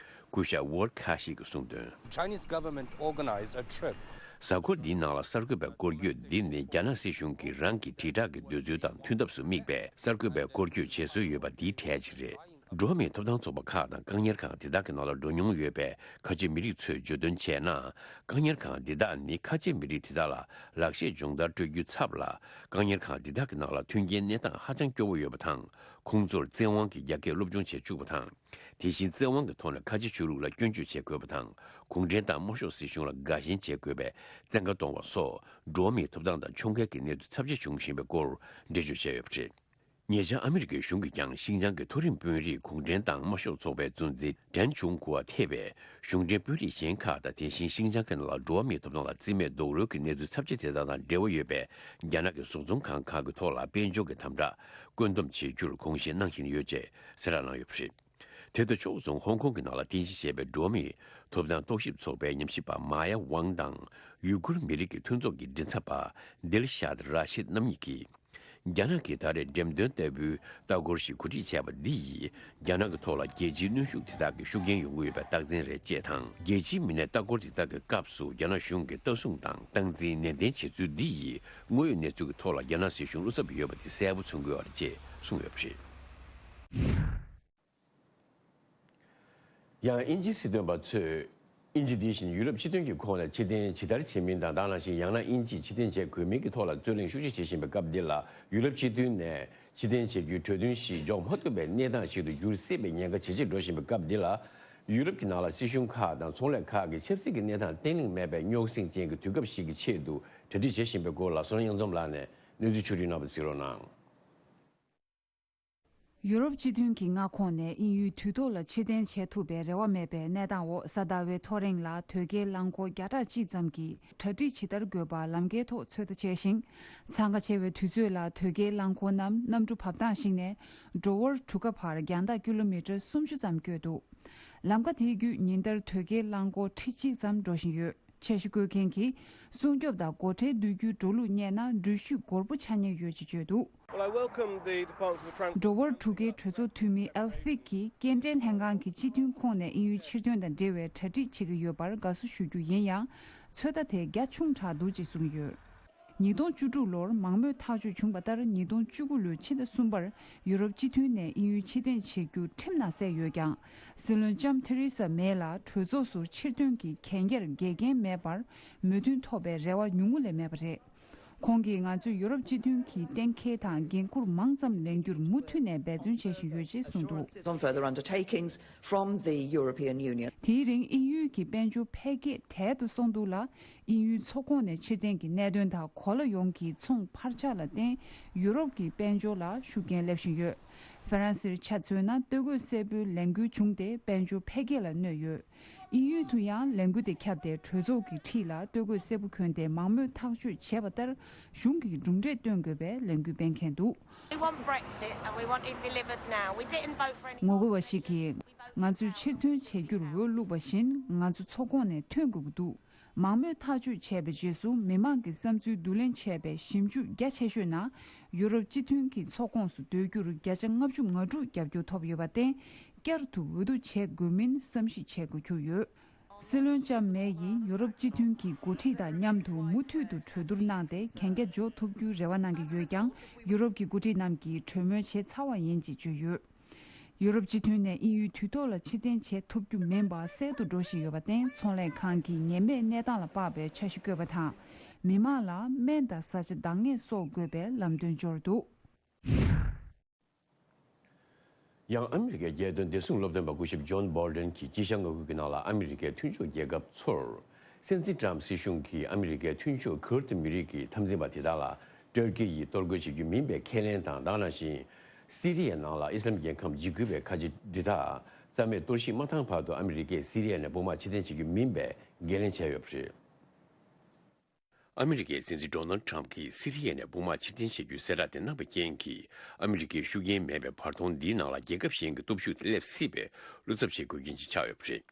སྐུ་ཞབས་ཝར་ཁ་ཤི་གིས་གསུངས་དོན། Chinese government organized a trip. གཟའ་འཁོར་འདིའི་ནང་ལ་གསར་འགོད་པའི་སྐོར་སྐྱོད་འདི་ནི་རྒྱ་ནག་སྲིད་གཞུང་གིས་རང་གི་དྲིལ་བསྒྲགས་ཀྱི་འདོད་ཚུལ་དང་མཐུན་ཐབས་སུ་དམིགས་པའི་གསར་འགོད་པའི་སྐོར་སྐྱོད་བྱེད་སྲོལ་ཡོད་པ་འདིའི་གྲས་ཤིག་རེད། འགྲོ་བ་མིའི་ཐོབ་ཐང་ཚོགས་པ་ཁག་དང་བཀག་ཉར་ཁང་དེ་དག་གི་ནང་ལ་འགྲོ་མྱོང་ཡོད་པའི་ཁ་ཆེ་མི་རིགས་ཚོས་བརྗོད་དོན་བྱས་ན། བཀག་ཉར་ཁང་འདི་དག་ནི་ཁ་ཆེ་མི་རིགས་དེ་དག་ལ་ལག་ཤེས་སྦྱོང་བརྡར་སྤྲོད་རྒྱུའི་ཚབ་ལ། བཀག་ཉར་ཁང་འདི་དག་གི་ནང་ལ་མཐུན་རྐྱེན་གནས་སྟངས་ཧ་ཅང་སྐྱོ་བོ་ཡོད་པ་དང་། ཁོང་ཚོར་བཙན་དབང་གིས་རྒྱ་སྐད་སློབ་སྦྱོང་བྱེད་བཅུག་པ་དང་། དེ་བཞིན་བཙན་དབང་གི་ཐོག་ནས་ཁ་ཆེ་ཆོས་ལུགས་ལ་སྐྱོན་བརྗོད་བྱེད་དགོས་པ་དང་། གུང་ཁྲན་ཏང་དམར་ཤོག་སྲིད་གཞུང་ལ་དགའ་ཞེན་བྱེད་དགོས་པའི་བཙན་བཀའ་གཏོང་བ་སོགས། འགྲོ་བ་མིའི་ཐོབ་ཐང་དང་ཕྱོགས་འགལ་གྱི་གནས་ཚུལ་ཚབས་ཆེ་བྱུང་བཞིན་པའི་སྐོར་འགྲེལ་བརྗོད་བྱས་ཡོད་པ་རེད། ཉེ་ཆར་ཨ་མི་རི་ཀའི་གཞུང་གིས་ཀྱང་ཤིན་ཅང་གི་མཐོ་རིམ་དཔོན་རིགས་གུང་ཁྲན་ཏང་དམར་ཤོག་ཚོགས་པའི་གཙོ་འཛིན་ཀྲན་ཆུང་གུའ་ཐེ་བའི་གཞུང་འབྲེལ་དཔོན་རིགས་གཞན་ཁག་དང་། དེ་བཞིན་ཤིན་ཅང་གི་ནང་ལ་འགྲོ་བ་མིའི་ཐོབ་ཐང་ལ་བརྩི་མེད་རྡོག་རོལ་གྱི་གནས་ཚུལ་ཚབས་ཆེ་དེ་དག་དང་འབྲེལ་བ་ཡོད་པའི་རྒྱ་ནག་གི་བཟོ་ཚོང་ཁང་ཁག་གི་ཐོག་ལ་དཔལ་འབྱོར་གྱི་དམ་དྲག་བཀོད་འདོམས་བྱེད་རྒྱུར་དགོངས་བཞེས་གནང་བཞིན་ཡོད་ཅེས་གསལ་བསྒྲགས་གནང་ཡོད་པ་རེད། དེ་དང་ཕྱོགས་མཚུངས། ཧོང་ཀོང་གི་ནང་ལ་རྟེན་གཞི་བྱས་པའི་འགྲོ་བ་མིའི་ཐོབ་ཐང་རྟོག་ཞིབ་ཚོགས་པའི་ཉམས་ཞིབ་པ་མཱ་ཡ་ཝང་དང་། ཡུ་གུར་མི་རིགས་ཀྱི་མཐུན་ཚོགས་ཀྱི་མགྲིན་ཚབ་པ་དིལ་ཤཱད་ར་ཤིད་རྣམ་གཉིས་ཀྱིས། རྒྱ་ནག་གིས་ད་རེས་འགྲེམས་སྟོན་ལྟ་བུའི་ལྟ་སྐོར་ཞིག་གོ་སྒྲིག་བྱས་པ་འདི་ཡིས། རྒྱ་ནག་གི་ཐོག་ལ་རྒྱལ་སྤྱིའི་གནོན་ཤུགས་དེ་དག་གི་ཤུགས་རྐྱེན་ཡོང་གི་ཡོད་པའི་རྟགས་མཚན་རེད་ཅེས་དང་། རྒྱལ་སྤྱིའི་མི་སྣས་ལྟ་སྐོར་དེ་དག་གི་སྐབས་སུ་རྒྱ་ནག་གཞུང་གི་ལྟ་སྲུང་དང་སྟངས་འཛིན་ནན་ཏན་བྱེད་ཚུལ་འདི་ཡིས། དངོས་ཡོད་གནས་ཚུལ་གྱི་ཐོག་ལ་རྒྱ་ནག་སྲིད་གཞུང་བློ་འཚབ་ཡོད་པ་དེ་གསལ་པོ་མཚོན་གྱི་ཡོད་རེད་ཅེས་གསུངས་ཡོད་པ་རེད། ཡང་དབྱིན་ཇིའི་སྲིད་དོན་པ་ཚོས། དབྱིན་ཇི་དེ་བཞིན་ཡུ་རོབ་སྤྱི་མཐུན་གྱི་ཁོངས་ནས་ཕྱིར་འཐེན་ཇི་ལྟར་བྱེད་མིན་དང་། དེ་ནང་བཞིན་ཡང་ན་དབྱིན་ཇིས་ཕྱིར་འཐེན་བྱེད་དགོས་མིན་གྱི་ཐོག་ལ་རྩོད་གླེང་ཤུགས་ཆེ་བྱེད་བཞིན་པའི་སྐབས་འདི་ལ། ཡུ་རོབ་སྤྱི་མཐུན་ནས་ཕྱིར་འཐེན་བྱེད་རྒྱུའི་གྲོས་མཐུན་ཞིག་འཇོག་མ་ཐུབ་པའི་གནས་སྟངས་ཤིག་ཏུ་འགྱུར་སྲིད་པའི་ཉེན་ཁ་ཇེ་ཆེར་འགྲོ་བཞིན་པའི་སྐབས་འདི་ལ། ཡུ་རོབ་ཀྱི་ནང་ལ་སྲིད་གཞུང་ཁག་དང་ཚོང་ལས་ཁག་གིས་ཆབ་སྲིད་ཀྱི་གནས་སྟངས་བརྟན་ལྷིང་མེད་པའི་རྙོག་ཟིང་ཅན་གྱི་དུས་སྐབས་ཤིག་གི་ཆེད་དུ་གྲ་སྒྲིག་བྱེད་བཞིན་པའི་སྐོར་ལ། བསོད་ནམས་དབྱངས་འཛོམས་ལགས་ནས་གནས་ཚུལ་ཕྱོགས་བསྒྲིགས་གནང་བ་གཟིགས་རོགས་གནང་། ཡུ་རོབ་སྤྱི་མཐུན་གྱི་མངའ་ཁོངས་ནས་དབྱིན་ཡུལ་དུས་ཐོག་ལ་ཕྱིར་འཐེན་བྱེད་ཐུབ་པའི་རེ་བ་མེད་པའི་གནས་སྟངས་འོག་གཟའ་ཟླ་བའི་ཐོ་རེངས་ལ་དོས་སྐྱེལ་རླངས་འཁོར་བརྒྱ་ཕྲག་གཅིག་ཙམ་གྱིས་གྲ་སྒྲིག་ཇི་ལྟར་དགོས་པ་ལམ་ཁའི་ཐོག་ཚོད་ལྟ་བྱས་ཤིང་། འཚང་ཁ་ཆེ་བའི་དུས་ཚོད་ལ་དོས་སྐྱེལ་རླངས་འཁོར་རྣམས་གནམ་གྲུ་བབས་ཐང་ཞིག་ནས་འགྲོ་བར་གྲུ་ཁ་བར་རྒྱང་ཐག་ཀི་ལོ་མི་ཊར་སུམ་ཅུ་ཙམ་བསྐྱོད་འདུག་ལམ་ཁ་དེའི་བརྒྱུད་ཉིན་ལྟར་དོས་སྐྱེལ་རླངས་འཁོར་ཁྲི་གཅིག་ཙམ་འགྲོ་བཞིན་ཡོད། འཆར་གཞི་བཀོད་མཁན་གྱིས་སྲུང་སྐྱོབ་དང་སྒོ་ཁྲལ་བསྡུ་རྒྱུའི་འགྲོ་ལུགས་གཉེར་ན་འགྲུལ་བཞུད་འགོར་པོ་ཆགས་ཉེན་ཡོད་ཅེས་བརྗོད་འདུག Well, I welcome the Department for Transport. འགྲོ་བར་གྲུ་ཁའི་གྲོས་ཚོགས་འཐུས་མི་ཨེལ་ཧྥིག་གིས་སྐྱེལ་འདྲེན་ལྷན་ཁང་གིས་སྤྱི་མཐུན་ཁོངས་ནས་དབྱིན་ཡུལ་ཕྱིར་ཐོན་དང་འབྲེལ་བའི་གྲ་སྒྲིག་བྱེད་ཀྱི་ཡོད་པར་དགའ་བསུ་ཞུ་རྒྱུ་ཡིན་ཡང་། ཚོད་ལྟ་དེ་རྒྱ་ཆུང་དྲགས་འདུག་ཅེས་གསུངས་ཡོད། ཉིས་སྟོང་བཅུ་དྲུག་ལོར་མང་མོས་ཐག་གཅོད་བྱུང་བ་ལྟར། ཉིས་སྟོང་བཅུ་དགུ་ལོའི་ཕྱི་ཟླ་གསུམ་པར་ཡུ་རོབ་སྤྱི་མཐུན་ནས་དབྱིན་ཡུལ་ཕྱིར་འཐེན་བྱེད་རྒྱུ་ཁྲིམས་ནང་གསལ་ཡོད་ཀྱང་། སྲིད་བློན་ལྕམ་ཐེ་རེ་ས་མེ་ལ་གྲོས་ཚོགས་སུ་ཕྱིར་ཐོན་གྱི་གན་རྒྱར་འགལ་རྐྱེན་མེད་པར་མོས་མཐུན་ཐོབ་པའི་རེ་བ་ཉུང་ངུ་ལས་མེད་པ་རེད། ཁོང་གིས་ང་ཚོས་ཡུ་རོབ་སྤྱི་མཐུན་གྱི་གཏན་འཁེལ་དང་འགན་འཁུར་མང་ཙམ་ལེན་རྒྱུར་མུ་མཐུད་ནས་འབད་བརྩོན་བྱེད་བཞིན་ཡོད་ཅེས་གསུངས་འདུག Assurances on further undertakings from the European Union. དེའི་རིང་དབྱིན་ཡུལ་གྱི་དཔལ་འབྱོར་འཕེལ་རྒྱས་དལ་དུ་སོང་འདུག་ལ། དབྱིན་ཡུལ་མཚོ་ཁོངས་ནས་ཕྱིར་འཐེན་གྱི་གནད་དོན་དང་གོ་ལ་ཡོངས་ཀྱི་ཚོང་འཕར་ཆག་ལ་བརྟེན། ཡུ་རོབ་ཀྱི་དཔལ་འབྱོར་ལ་ཤུགས་རྐྱེན་སླེབས་བཞིན་ཡོད། ཧྥ་རན་སིར་ཆ་མཚོན་ན། སྟོད་གོས་སེར་པོའི་ལས་འགུལ་བྱུང་སྟེ་དཔལ་འབྱོར་འཕེལ་རྒྱས་ལ་གནོད་ཡོད། དབྱིན་ཡུལ་དུ་ཡང་ལས་འགུལ་དེ་ཁྱབ་སྟེ། གྲོས་ཚོགས་ཀྱི་འཁྲིས་ལ་སྟོད་གོས་སེར་པོ་གྱོན་ཏེ་མང་མོས་ཐག་གཅོད་བྱས་པ་ལྟར་གཞུང་གི་གྲུབ་འབྲས་སྟོན་དགོས་པའི་ལས་འགུལ་སྤེལ་མཁན་འདུག We want Brexit and we want it delivered now. We didn't vote for any ངོ་རྒོལ་བ་ཞིག་གིས། ང་ཚོས་ཕྱིར་ཐོན་བྱེད་རྒྱུར་འོས་བླུགས་པ་བཞིན། ང་ཚོ་མཚོ་ཁོངས་ནས་ཐོན་དགོས་ཀྱི་འདུག་མང་མོས་ཐག་གཅོད་བྱས་པའི་རྗེས་སུ། མི་མང་གི་བསམ་ཚུལ་བསྡུ་ལེན་བྱས་པའི་ཞིབ་འཇུག་རྒྱ་ཆེ་ཤོས་ནང་། ཡུ་རོབ་སྤྱི་མཐུན་གྱི་མཚོ་ཁོངས་སུ་སྡོད་རྒྱུར་བརྒྱ་ཆ་ལྔ་བཅུ་ང་དྲུག་རྒྱབ་སྐྱོར་ཐོབ་ཡོད་པར་བརྟེན། བསྐྱར་དུ་འོས་བསྡུ་བྱེད་དགོས་མིན་བསམ་གཞིག་བྱེད་དགོས་གྱུར་ཡོད། སྲིད་བློན་ལྕམ་མེ་ཡིས་ཡུ་རོབ་སྤྱི་མཐུན་གྱི་འགོ་ཁྲིད་དང་མཉམ་དུ་མུ་མཐུད་དུ་གྲོས་བསྡུར་གནང་སྟེ། གན་རྒྱ་འཇོག་ཐུབ་རྒྱུའི་རེ་བ་གནང་གི་ཡོད་ཀྱང་། ཡུ་རོབ་ཀྱི་འགོ་ཁྲིད་རྣམས་ཀྱིས་གྲོས་མོལ་བྱས་ཚར་བ་ཡིན་ཅེས་བརྗོད་ཡོད། ཡུ་རོབ་སྤྱི་མཐུན་ནས་དབྱིན་ཡུལ་དུས་ཐོག་ལ་ཕྱིར་འཐེན་བྱེད་ཐུབ་རྒྱུ་མིན་པ་གསལ་དུ་འགྲོ་བཞིན་ཡོད་པར་བརྟེན། ཚོང་ལས་ཁང་གིས་ཉེན་མེད་གནས་སྟངས་ལ་དཔག་པའི་འཆར་གཞི་བཀོད་པ་དང་། མི་མང་ལ་སྨན་དང་བཟའ་བཅའ་འདང་ངེས་སོགས་དགོས་པའི་ལམ་སྟོན་འབྱོར་འདུག་ཡང་ཨ་མི་རི་ཀའི་རྒྱལ་དོན་བདེ་སྲུང་སློབ་སྟོན་པ་སྐུ་ཞབས་ཇོན་བྷོལ་ཏན་གྱིས་དཀྱིལ་ཤར་མངའ་ཁུལ་གྱི་ནང་ལ་ཨ་མི་རི་ཀའི་མཐུན་ཕྱོགས་རྒྱལ་ཁབ་ཚོར། སྲིད་འཛིན་ཏྲམ་སྲིད་གཞུང་གིས་ཨ་མི་རི་ཀའི་མཐུན་ཕྱོགས་ཁུར་ཏི་མི་རིགས་ཀྱི་འཐབ་འཛིང་པ་དེ་དག་ལ་ཏུར་ཀི་ཡིས་གཏོར་རྒོལ་བྱེད་རྒྱུ་མིན་པའི་ཁས་ལེན་དང་། དེ་ནང་བཞིན་སི་རི་ཡའི་ནང་ལ་ཨི་སི་ལམ་རྒྱལ་ཁམས་འཇིགས་སྐུལ་བའི་ཁ་ཆེ་སྒྲིག་ཐག་རྩ་མེད་གཏོར་བཤིག་མ་བཏང་བར་དུ་ཨ་མི་རི་ཀས་སི་རི་ཡ་ནས་དཔུང་དམག་ཕྱིར་འཐེན་བྱེད་རྒྱུ་མིན་པའི་འགན་ལེན་བྱས་ཡོད་པ་རེད། ཨ་མི་རི་ཀའི་སྲིད་འཛིན་ཌོ་ནལ་ཌི་ཊརམ་ཕི་གྱིས་སི་རི་ཡ་ནས་དཔུང་དམག་ཕྱིར་འཐེན་བྱེད་རྒྱུའི་གསལ་བསྒྲགས་དེ་གནང་བའི་རྐྱེན་གྱིས། ཨ་མི་རི་ཀའི་ཤུགས་རྐྱེན་མེད་པའི་བར་སྟོང་འདིའི་ནང་ལ་རྒྱལ་ཁབ་གཞན་གྱི་སྟོབས་ཤུགས་དེ་སླེབས་སྲིད་པའི་བློ་འཚབ་བྱེད་དགོས་རྐྱེན་ཅིག་ཆགས་ཡོད་པ་རེད།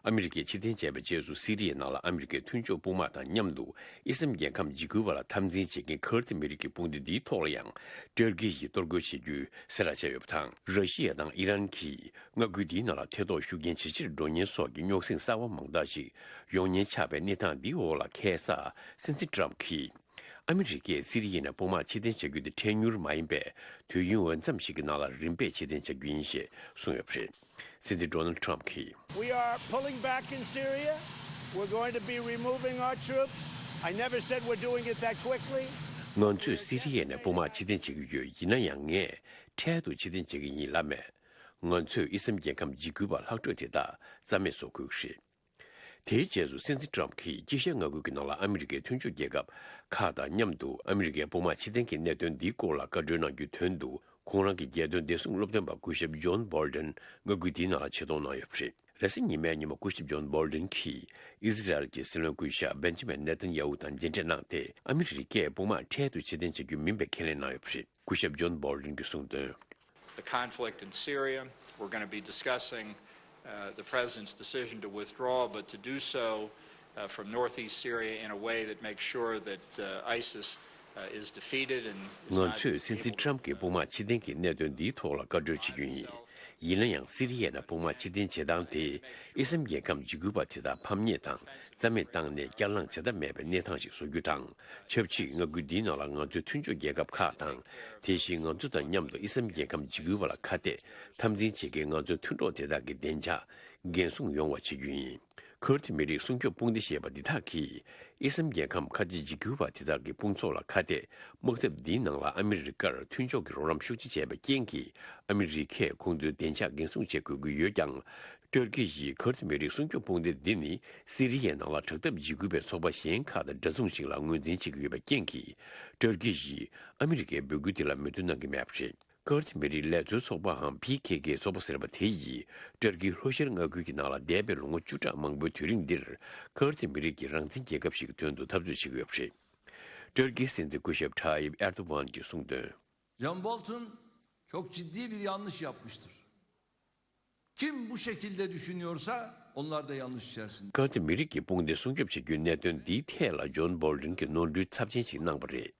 ཨ་མི་རི་ཀས་ཕྱིར་འཐེན་བྱས་པའི་རྗེས་སུ། སི་རི་ཡའི་ནང་ལ་ཨ་མི་རི་ཀའི་མཐུན་ཕྱོགས་དཔུང་དམག་དང་མཉམ་དུ་ཨི་སི་ལམ་རྒྱལ་ཁམས་འཇིགས་སྐུལ་བ་ལ་འཐབ་འཛིང་བྱེད་མཁན་ཁུར་ཏི་མི་རིགས་ཀྱི་དཔུང་སྡེ་འདིའི་ཐོག་ལ་ཡང་ཏུར་ཀི་ཡིས་གཏོར་རྒོལ་བྱེད་རྒྱུའི་གསལ་བསྒྲགས་བྱས་ཡོད་པ་དང་། ར་ཤི་ཡ་དང་ཨི་རན་གྱིས་མངའ་ཁུལ་འདིའི་ནང་ལ་ཐེ་གཏོགས་ཤུགས་རྐྱེན་ཇེ་ཆེར་འགྲོ་ཉེན་སོགས་ཀྱི་རྙོག་ཟིང་གསར་བ་མང་དག་ཞིག་ཡོང་ཉེན་ཆགས་པའི་གནས་སྟངས་འདིའི་འོག་ལ། ཁ་སང་སྲིད་འཛིན་ཊརམ་ཕི་གྱིས། ཨ་མི་རི་ཀས་སི་རི་ཡ་ནས་དཔུང་དམག་ཕྱིར་འཐེན་བྱ་རྒྱུ་དེ་འཕྲལ་མྱུར་མ་ཡིན་པས། དུས་ཡུན་འོས་འཚམ་ཞིག་གི་ནང་ལ་རིམ་པས་ཕྱིར་འཐེན་བྱ་རྒྱུ་ཡིན་ཞེས་གསུངས་ཡོད་པ་རེད། སྲིད་འཛིན་ཌོ་ནལ་ཌི་ཊརམ་ཕི་གྱིས། We are pulling back in Syria. We're going to be removing our troops. I never said we're doing it that quickly. ང་ཚོས་སི་རི་ཡ་ནས་དཔུང་དམག་ཕྱིར་འཐེན་བྱེད་ཀྱི་ཡོད། ཡིན་ན་ཡང་ངས་འཕྲལ་དུ་ཕྱིར་འཐེན་བྱེད་ཀྱི་ཡིན་ལབ་མེད། ང་ཚོས་ཨི་སི་ལམ་རྒྱལ་ཁམས་འཇིགས་སྐུལ་བ་ལྷག་འཕྲོས་དེ་དག་རྩ་མེད་བཟོ་དགོས་ཀྱི་རེད། དེའི་རྗེས་སུ་སྲིད་འཛིན་ཊརམ་ཕི་གྱིས་དཀྱིལ་ཤར་མངའ་ཁུལ་གྱི་ནང་ལ་ཨ་མི་རི་ཀའི་མཐུན་ཕྱོགས་རྒྱལ་ཁབ་ཁག་དང་མཉམ་དུ་ཨ་མི་རི་ཀའི་དཔུང་དམག་ཕྱིར་འཐེན་གྱི་གནད་དོན་འདིའི་སྐོར་ལ་བཀའ་འཁྲོལ་གནང་རྒྱུའི་དོན་དུ། ཁོང་རང་གི་རྒྱལ་དོན་བདེ་སྲུང་སློབ་སྟོན་པ་སྐུ་ཞབས་ཇོན་བྷོལ་ཏན་མངའ་ཁུལ་འདིའི་ནང་ལ་ཆེད་གཏོང་གནང་ཡོད་པ་རེད། རེས་གཟའ་ཉི་མའི་ཉིན་མོ་སྐུ་ཞབས་ཇོན་བྷོལ་ཏན་གྱིས་ཨི་ཟི་རལ་གྱི་སྲིད་བློན་སྐུ་ཞབས་བེན་ཇི་མིན་ནེ་ཐན་ཡ་ཧུ་དང་མཇལ་འཕྲད་གནང་སྟེ། ཨ་མི་རི་ཀས་དཔུང་དམག་འཕྲལ་དུ་ཕྱིར་འཐེན་བྱ་རྒྱུ་མིན་པའི་ཁས་ལེན་གནང་ཡོད་པ་རེད། སྐུ་ཞབས་ཇོན་བྷོལ་ཏན་གྱིས་གསུངས་དོན། The conflict in Syria, we're going to be discussing, uh, the president's decision to withdraw, but to do so, uh, from northeast Syria in a way that makes sure that, uh, ISIS uh, is defeated and is ང not ཚོས་སྲིད་འཛིན able ཊམ་གྱི་དཔུང་དམག་ཕྱིར་འཐེན་གྱི་གནད་དོན་འདིའི་ཐོག་ལ་བཀའ་འཁྲོལ་བྱེད་རྒྱུ་ཡིན། ཡིན་ན་ཡང་སི་རི་ཡའི་ནང་དཔུང་དམག་ཕྱིར་འཐེན་བྱེད་སྟངས་དེ་ཨི་སམ་རྒྱལ་ཁམས་འཇིགས་སྐུལ་པ་དེ་དག་ཕམ་ཉེས་དང་རྩ་མེད་བཏང་ནས་བསྐྱར་ལངས་བྱ་ཐབས་མེད་པའི་གནས་སྟངས་ཤིག་བཟོ་རྒྱུ་དང་། ཆབས་ཅིག་མངའ་ཁུལ་འདིའི་ནང་ལ་ང་ཚོའི་མཐུན་ཕྱོགས་རྒྱལ་ཁབ་ཁག་དང་། དེ་བཞིན་ང་ཚོ་དང་མཉམ་དུ་ཨི་སམ་རྒྱལ་ཁམས་འཇིགས་སྐུལ་བ་ལ་ཁ་གཏད་འཐབ་འཛིང་བྱེད་མཁན་ང་ཚོའི་མཐུན་གྲོགས་དེ་དག་གི་བདེ་འཇགས་འགན་སྲུང་ཡོང་བ་བྱེད་རྒྱུ་ཡིན། ཁུར་ཏི་མི་རིགས་སྲུང་སྐྱོབ་དཔུང་སྡེ་ཞེས་པ་འདི་དག་གིས་ཨི་སམ་རྒྱལ་ཁམས་ཁ་ཆེ་འཇིགས་སྐུལ་བ་དེ་དག་གི་དཔུང་ཚོགས་ལ་ཁ་གཏད། དམག་འཐབ་འདིའི་ནང་ལ་ཨ་མི་རི་ཀར་མཐུན་ཕྱོགས་ཀྱི་རོགས་རམ་ཤུགས་ཆེ་བྱས་པའི་རྐྱེན་གྱིས་ཨ་མི་རི་ཀས་ཁོང་ཚོའི་བདེ་འཇགས་འགན་སྲུང་བྱེད་དགོས་ཀྱི་ཡོད་ཀྱང་། ཏུར་ཀི་ཡིས་ཁུར་ཏི་མི་རིགས་སྲུང་སྐྱོབ་དཔུང་སྡེ་འདི་ནི་སི་རི་ཡའི་ནང་ལ་དྲག་འཐབ་འཇིགས་སྐུལ་བའི་ཚོགས་པ་གཞན་ཁག་དང་འདྲ་མཚུངས་ཤིག་ལ་ངོས་འཛིན་བྱེད་ཀྱི་ཡོད་པའི་རྐྱེན་གྱིས། ཏུར་ཀི་ཡིས་ཨ་མི་རི་ཀའི་འབོད་སྐུལ་འདི་ལ་མོས་མཐུན་གནང་གི་མེད་པ་རེད། ཀུར་ཏི་མི་རིགས་ལས་འཛོལ་ཚོགས་པའམ་པི་ཁེ་ཁེ་ཚོགས་པ་ཟེར་བ་དེ་ཡིས་ཏུར་ཀིའི་ལྷོ་ཤར་མངའ་ཁུལ་གྱི་ནང་ལ་འདས་པའི་ལོ་ངོ་བཅུ་ཕྲག་མང་པོའི་དུས་རིང་འདིར་ཀུར་ཏི་མི་རིགས་ཀྱི་རང་བཙན་རྒྱལ་ཁབ་ཞིག་གི་དོན་དུ་འཐབ་རྩོད་བྱེད་ཀྱི་ཡོད་པ་རེད། ཏུར་ཀིའི་སྲིད་འཛིན་སྐུ་ཞབས་ཐ་ཡིབ་ཨེར་དོ་ཝན་གྱིས་གསུངས་དོན། John Bolton çok ciddi bir yanlış yapmıştır. Kim bu şekilde düşünüyorsa onlar da yanlış içerisinde. ཀུར་ཏི་མི་རིགས་ཀྱི་དཔུང་སྡེ་སྲུང་སྐྱོབ་བྱེད་རྒྱུའི་གནད་དོན་འདིའི་ཐད་ལ་ཇོན་བོལ་ཏིན་གྱིས་ནོར་འཁྲུལ་ཚབས་ཆེན་ཞིག་གནང་བ་རེད།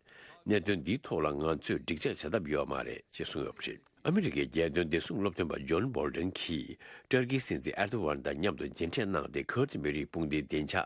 གནད་དོན་འདིའི་ཐོག་ལ་ང་ཚོས་འགྲིག་ཆགས་བྱ་ཐབས་ཡོད་མ་རེད་ཅེས་གསུངས་ཡོད་པ་རེད། ཨ་མི་རི་ཀའི་རྒྱལ་དོན་བདེ་སྲུང་སློབ་སྟོན་པ་ཇོན་བོལ་ཏིན་གྱིས་ཏུར་ཀིའི་སྲིད་འཛིན་ཨེར་དོ་ཝན་དང་མཉམ་དུ་མཇལ་འཕྲད་གནང་སྟེ་ཀུར་ཏི་མི་རིགས་དཔུང་སྡེའི་བདེ་འཇགས་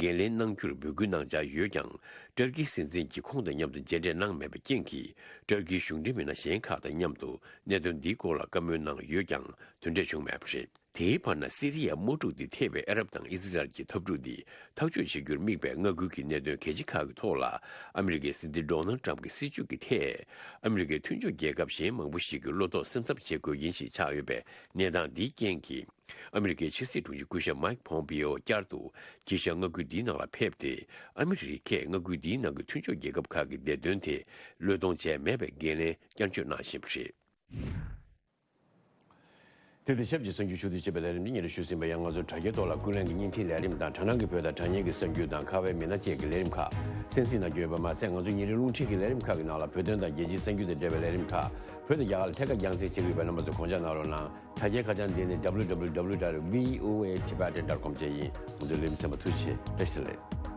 འགན་ལེན་གནང་རྒྱུར་འབོད་སྐུལ་གནང་འཆར་ཡོད་ཀྱང་། ཏུར་ཀིའི་སྲིད་འཛིན་གྱིས་ཁོང་དང་མཉམ་དུ་མཇལ་འཕྲད་གནང་མེད་པའི་རྐྱེན་གྱིས་ཏུར་ཀིའི་གཞུང་འབྲེལ་མི་སྣ་གཞན་ཁག་དང་མཉམ་དུ་གནད་དོན་འདིའི་སྐོར་ལ་བཀའ་མོལ་གནང་ཡོད་ཀྱང་དོན་འབྲས་བྱུང་མེད་པ་རེད། དེའི་བར་ན་སི་རི་ཡའི་དམག་འཁྲུག་འདི་ཐེ་བའི་ཨ་རབ་དང་ཨི་ཟི་རལ་གྱི་འཐབ་འཁྲུག་འདི་ཐག་གཅོད་བྱེད་རྒྱུར་དམིགས་པའི་མངའ་ཁུལ་གྱི་གནད་དོན་གལ་ཆེ་ཁག་གི་ཐོག་ལ་ཨ་མི་རི་ཀའི་སྲིད་འཛིན་ཌོ་ནལ་ཊམ་གྱི་སྲིད་བྱུས་ཀྱི་ཐད། ཨ་མི་རི་ཀའི་མཐུན་ཕྱོགས་རྒྱལ་ཁབ་གཞན་མང་པོ་ཞིག་གིས་བློ་དོགས་སེམས་འཚབ་བྱེད་དགོས་ཀྱིན་ཞིག་ཆགས་ཡོད་པའི་གནས་སྟངས་འདིའི་རྐྱེན་གྱིས། ཨ་མི་རི་ཀའི་ཕྱི་སྲིད་དྲུང་ཆེ་སྐུ་ཞབས་མའིག་པོམ་པེའོ་བསྐྱར་དུ་དཀྱིལ་ཤར་མངའ་ཁུལ་འདིའི་ནང་ལ་ཕེབས་ཏེ། ཨ་མི་རི་ཀས་མངའ་ཁུལ་འདིའི་ནང་གི་མཐུན་ཕྱོགས་རྒྱལ་ཁབ་ཁག་གི་བདེ་དོན་དེ་བློས་གཏོང་བྱས་མེད་པའི་འགན་ལེན་བསྐྱར་བརྗོད་གནང་བཞིན་པ་རེད། དེ་དང་ཆབས་ཅིག་གསར་འགྱུར་ཕྱོགས་བསྡུས་བྱས་པའི་ལས་རིམ་འདི་སྙན་སྒྲོན་ཞུས་ཟིན་པ་ཡང་། ང་ཚོ་དྲ་རྒྱའི་ཐོག་ལ་ཀུན་གླེང་གི་བརྙན་འཕྲིན་ལས་རིམ་དང་། དྲ་སྣང་གི་བོད་དང་དྲ་བརྙན་གྱི་གསར་འགྱུར་དང་། ཁ་བའི་མི་སྣ་བཅས་ཀྱི་ལས་རིམ་ཁག་གསན་གཟིགས་གནང་རྒྱུ་ཡོད་པ་མ་ཟད། ང་ཚོ་ཉིན་རེའི་རླུང་འཕྲིན་གྱི་ལས་རིམ་ཁག་གི་ནང་ལ་བོད་དོན་དང་རྒྱལ་སྤྱིའི་གསར་འགྱུར་དང་འབྲེལ་བའི་ལས་རིམ་ཁག་བོད་དང་རྒྱ་གར་ལ་ཐད་ཀར་རྒྱང་སྲིང་བྱེད་ཀྱི་ཡོད་པའི་རྣམ་པ་ཚོ་དགོངས་འཇགས་གནང་རོགས་གནང་། དྲ་རྒྱའི་ཁ་བྱང་འདི་ནི་www.voatibetan.com བཅས་ཡིན། ང་ཚོའི་ལས་རིམ་གསན་པར་ཐུགས་རྗེ་ཆེ། བཀྲ་ཤིས་བདེ་ལེགས།